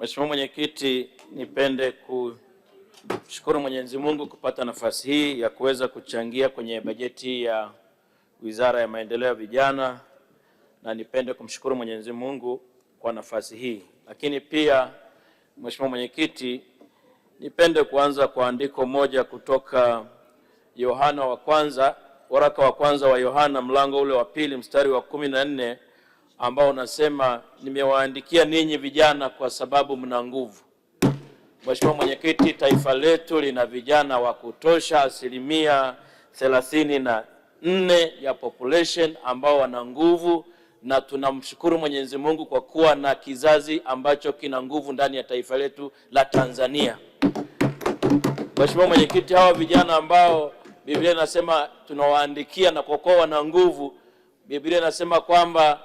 Mheshimiwa Mwenyekiti, nipende kushukuru Mwenyezi Mungu kupata nafasi hii ya kuweza kuchangia kwenye bajeti ya Wizara ya Maendeleo ya Vijana, na nipende kumshukuru Mwenyezi Mungu kwa nafasi hii. Lakini pia Mheshimiwa Mwenyekiti, nipende kuanza kwa andiko moja kutoka Yohana wa kwanza, waraka wa kwanza wa Yohana mlango ule wa 2 mstari wa 14 ambao unasema, nimewaandikia ninyi vijana kwa sababu mna nguvu. Mheshimiwa Mwenyekiti, taifa letu lina vijana wa kutosha, 34% ya population ambao wana nguvu, na tunamshukuru Mwenyezi Mungu kwa kuwa na kizazi ambacho kina nguvu ndani ya taifa letu la Tanzania. Mheshimiwa Mwenyekiti, hawa vijana ambao Biblia inasema tunawaandikia na kwa kuwa wana nguvu, Biblia inasema kwamba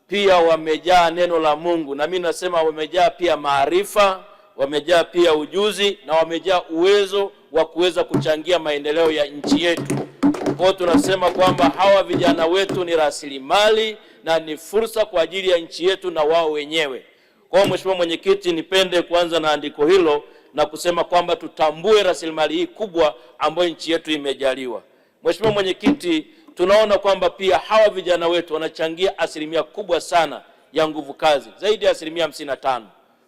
pia wamejaa neno la Mungu, na mimi nasema wamejaa pia maarifa, wamejaa pia ujuzi na wamejaa uwezo wa kuweza kuchangia maendeleo ya nchi yetu. Kwa hiyo tunasema kwamba hawa vijana wetu ni rasilimali na ni fursa kwa ajili ya nchi yetu na wao wenyewe. Kwa hiyo Mheshimiwa Mwenyekiti, nipende kuanza na andiko hilo na kusema kwamba tutambue rasilimali hii kubwa ambayo nchi yetu imejaliwa. Mheshimiwa Mwenyekiti, tunaona kwamba pia hawa vijana wetu wanachangia asilimia kubwa sana ya nguvu kazi, zaidi ya 55%.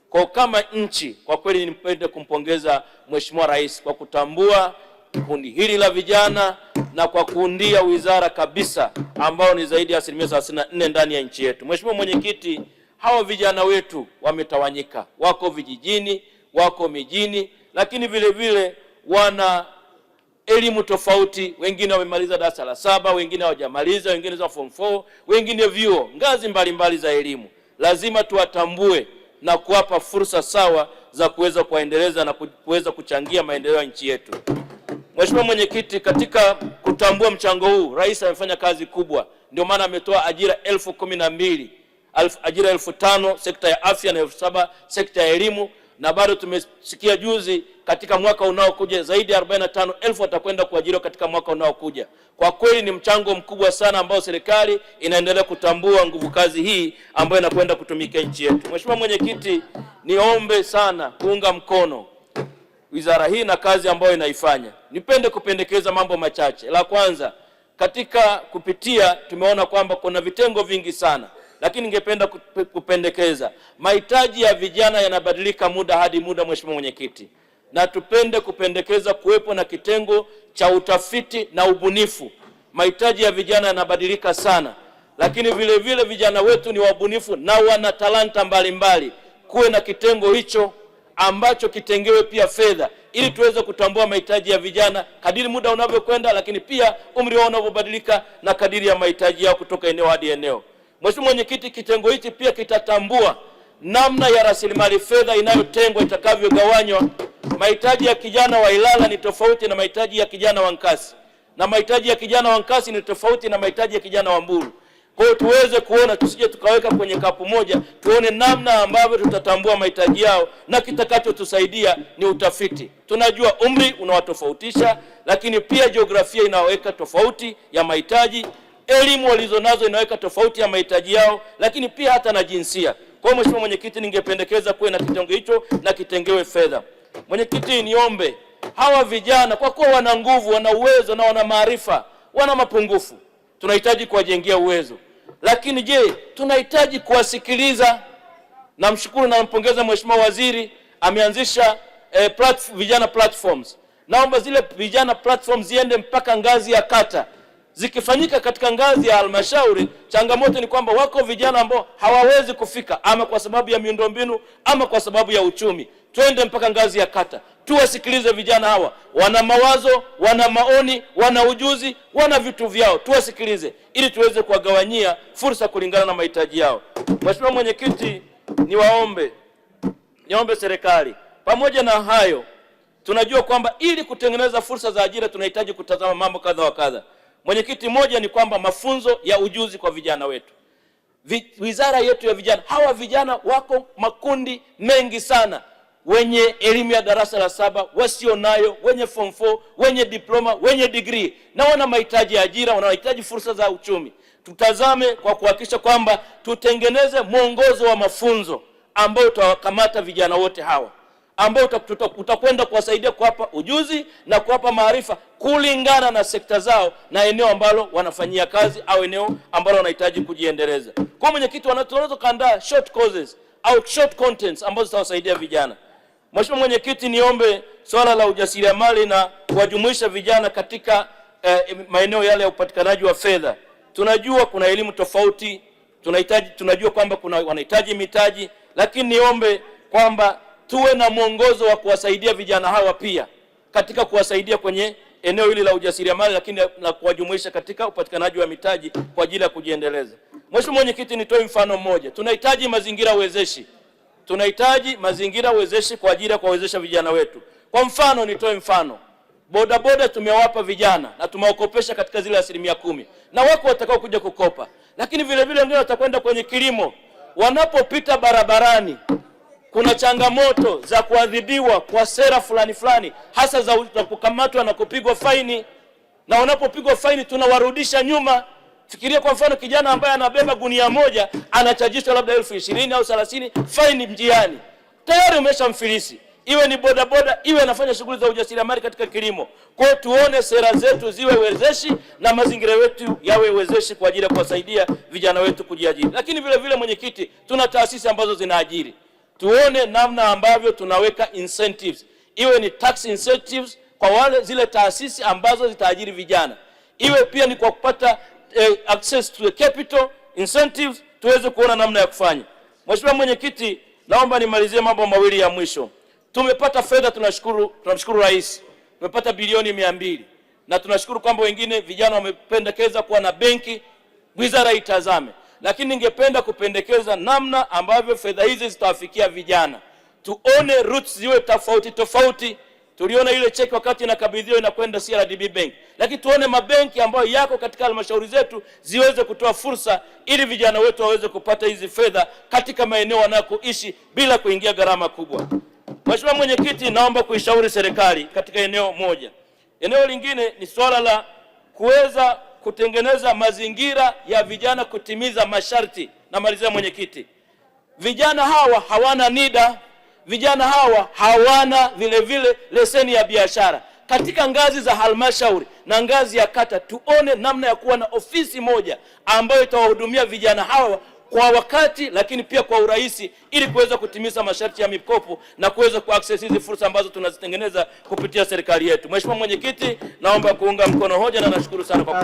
Kwa kama nchi, kwa kweli nipende kumpongeza Mheshimiwa Rais kwa kutambua kundi hili la vijana na kwa kuundia wizara kabisa ambao ni zaidi ya 34% ndani ya nchi yetu. Mheshimiwa Mwenyekiti, hawa vijana wetu wametawanyika, wako vijijini, wako mijini, lakini vile vile wana elimu tofauti. Wengine wamemaliza darasa la 7, wengine hawajamaliza, wengine za form 4, wengine vyuo, ngazi mbalimbali za elimu. Lazima tuwatambue na kuwapa fursa sawa za kuweza kuendeleza na kuweza kuchangia maendeleo ya nchi yetu. Mheshimiwa Mwenyekiti, katika kutambua mchango huu, Rais amefanya kazi kubwa, ndio maana ametoa ajira 12,000, ajira 5,000 sekta ya afya na 7,000 sekta ya elimu, na bado tumesikia juzi katika mwaka unaokuja zaidi ya 45,000 watakwenda kuajiriwa katika mwaka unaokuja. Kwa kweli ni mchango mkubwa sana ambao serikali inaendelea kutambua nguvu kazi hii ambayo inakwenda kutumika nchi yetu. Mheshimiwa Mwenyekiti, niombe sana kuunga mkono wizara hii na kazi ambayo inaifanya. Nipende kupendekeza mambo machache. La kwanza, katika kupitia tumeona kwamba kuna vitengo vingi sana, lakini ningependa kupendekeza mahitaji ya vijana yanabadilika muda hadi muda, Mheshimiwa Mwenyekiti, na tupende kupendekeza kuwepo na kitengo cha utafiti na ubunifu. Mahitaji ya vijana yanabadilika sana, lakini vile vile vijana wetu ni wabunifu na wana talanta mbalimbali. Kuwe na kitengo hicho ambacho kitengewe pia fedha ili tuweze kutambua mahitaji ya vijana kadiri muda unavyokwenda, lakini pia umri wao unavyobadilika na kadiri ya mahitaji yao kutoka eneo hadi eneo. Mheshimiwa Mwenyekiti, kitengo hichi pia kitatambua namna ya rasilimali fedha inayotengwa itakavyogawanywa. Mahitaji ya kijana wa Ilala ni tofauti na mahitaji ya kijana wa Nkasi, na mahitaji ya kijana wa Nkasi ni tofauti na mahitaji ya kijana wa Mbulu. Kwa hiyo tuweze kuona, tusije tukaweka kwenye kapu moja, tuone namna ambavyo tutatambua mahitaji yao, na kitakachotusaidia ni utafiti. Tunajua umri unawatofautisha, lakini pia jiografia inaweka tofauti ya mahitaji, elimu walizonazo inaweka tofauti ya mahitaji yao, lakini pia hata na jinsia. Kwa hiyo Mheshimiwa Mwenyekiti, ningependekeza kuwe na kitengo hicho na kitengewe fedha. Mwenyekiti, niombe hawa vijana kwa kuwa wana nguvu, wana uwezo na wana maarifa, wana mapungufu, tunahitaji kuwajengea uwezo. Lakini je, tunahitaji kuwasikiliza. Namshukuru na nampongeza Mheshimiwa Waziri, ameanzisha vijana platforms. Naomba zile vijana platforms ziende mpaka ngazi ya kata. Zikifanyika katika ngazi ya halmashauri, changamoto ni kwamba wako vijana ambao hawawezi kufika, ama kwa sababu ya miundombinu ama kwa sababu ya uchumi. Twende mpaka ngazi ya kata, tuwasikilize vijana hawa. Wana mawazo, wana maoni, wana ujuzi, wana vitu vyao, tuwasikilize ili tuweze kuwagawanyia fursa kulingana na mahitaji yao. Mheshimiwa Mwenyekiti, niombe serikali, pamoja na hayo, tunajua kwamba ili kutengeneza fursa za ajira tunahitaji kutazama mambo kadha wa kadha. Mwenyekiti, moja ni kwamba mafunzo ya ujuzi kwa vijana wetu. Wizara yetu ya vijana, hawa vijana wako makundi mengi sana, wenye elimu ya darasa la 7, wasio nayo, wenye form 4, wenye diploma, wenye degree, na wana mahitaji ya ajira, wanahitaji fursa za uchumi. Tutazame kwa kuhakikisha kwamba tutengeneze mwongozo wa mafunzo ambao utawakamata vijana wote hawa ambao utakwenda kuwasaidia kuwapa ujuzi na kuwapa maarifa kulingana na sekta zao na eneo ambalo wanafanyia kazi au eneo ambalo wanahitaji kujiendeleza. Kwa mwenyekiti, tunaweza kuandaa short courses au short contents ambazo zitawasaidia vijana. Mheshimiwa Mwenyekiti, niombe swala la ujasiriamali na kuwajumuisha vijana katika maeneo yale ya upatikanaji wa fedha. Tunajua kuna elimu tofauti, tunajua kwamba kuna wanahitaji mitaji, lakini niombe kwamba tuwe na mwongozo wa kuwasaidia vijana hawa pia katika kuwasaidia kwenye eneo hili la ujasiriamali, lakini na kuwajumuisha katika upatikanaji wa mitaji kwa ajili ya kujiendeleza. Mheshimiwa Mwenyekiti, nitoe mfano mmoja. Tunahitaji mazingira wezeshi, tunahitaji mazingira wezeshi kwa ajili ya kuwawezesha vijana wetu. Kwa mfano, nitoe mfano bodaboda tumewapa vijana na tumewakopesha katika zile 10%, na wako watakao kuja kukopa, lakini vile vile wengine watakwenda kwenye kilimo. Wanapopita barabarani kuna changamoto za kuadhibiwa kwa sera fulani fulani, hasa za kukamatwa na kupigwa faini, na wanapopigwa faini tunawarudisha nyuma. Fikiria kwa mfano kijana ambaye anabeba gunia moja anachajishwa labda 20,000 au 30 faini njiani, tayari umeshamfilisi. Iwe ni bodaboda, iwe anafanya shughuli za ujasiriamali katika kilimo. Kwa hiyo tuone sera zetu ziwe wezeshi na mazingira yetu yawe wezeshi kwa ajili ya kuwasaidia vijana wetu kujiajiri. Lakini vile vile, mwenyekiti, tuna taasisi ambazo zinaajiri. Tuone namna ambavyo tunaweka incentives, iwe ni tax incentives kwa wale zile taasisi ambazo zitaajiri vijana, iwe pia ni kwa kupata access to the capital incentives, tuweze kuona namna ya kufanya. Mheshimiwa Mwenyekiti, naomba nimalizie mambo mawili ya mwisho. Tumepata fedha, tunashukuru, tunamshukuru Rais, tumepata bilioni 200 na tunashukuru kwamba wengine vijana wamependekeza kuwa na benki, wizara itazame, lakini ningependa kupendekeza namna ambavyo fedha hizi zitawafikia vijana. Tuone routes ziwe tofauti tofauti. Tuliona ile cheki wakati inakabidhiwa inakwenda CRDB Bank, lakini tuone mabenki ambayo yako katika halmashauri zetu ziweze kutoa fursa ili vijana wetu waweze kupata hizi fedha katika maeneo wanakoishi bila kuingia gharama kubwa. Mheshimiwa Mwenyekiti, naomba kuishauri serikali katika eneo moja. Eneo lingine ni swala la kuweza kutengeneza mazingira ya vijana kutimiza masharti. Namalizia mwenyekiti, vijana hawa hawana NIDA, vijana hawa hawana vile vile leseni ya biashara. Katika ngazi za halmashauri na ngazi ya kata, tuone namna ya kuwa na ofisi moja ambayo itawahudumia vijana hawa kwa wakati, lakini pia kwa urahisi, ili kuweza kutimiza masharti ya mikopo na kuweza kuaccess hizi fursa ambazo tunazitengeneza kupitia serikali yetu. Mheshimiwa Mwenyekiti, naomba kuunga mkono hoja na nashukuru sana kwa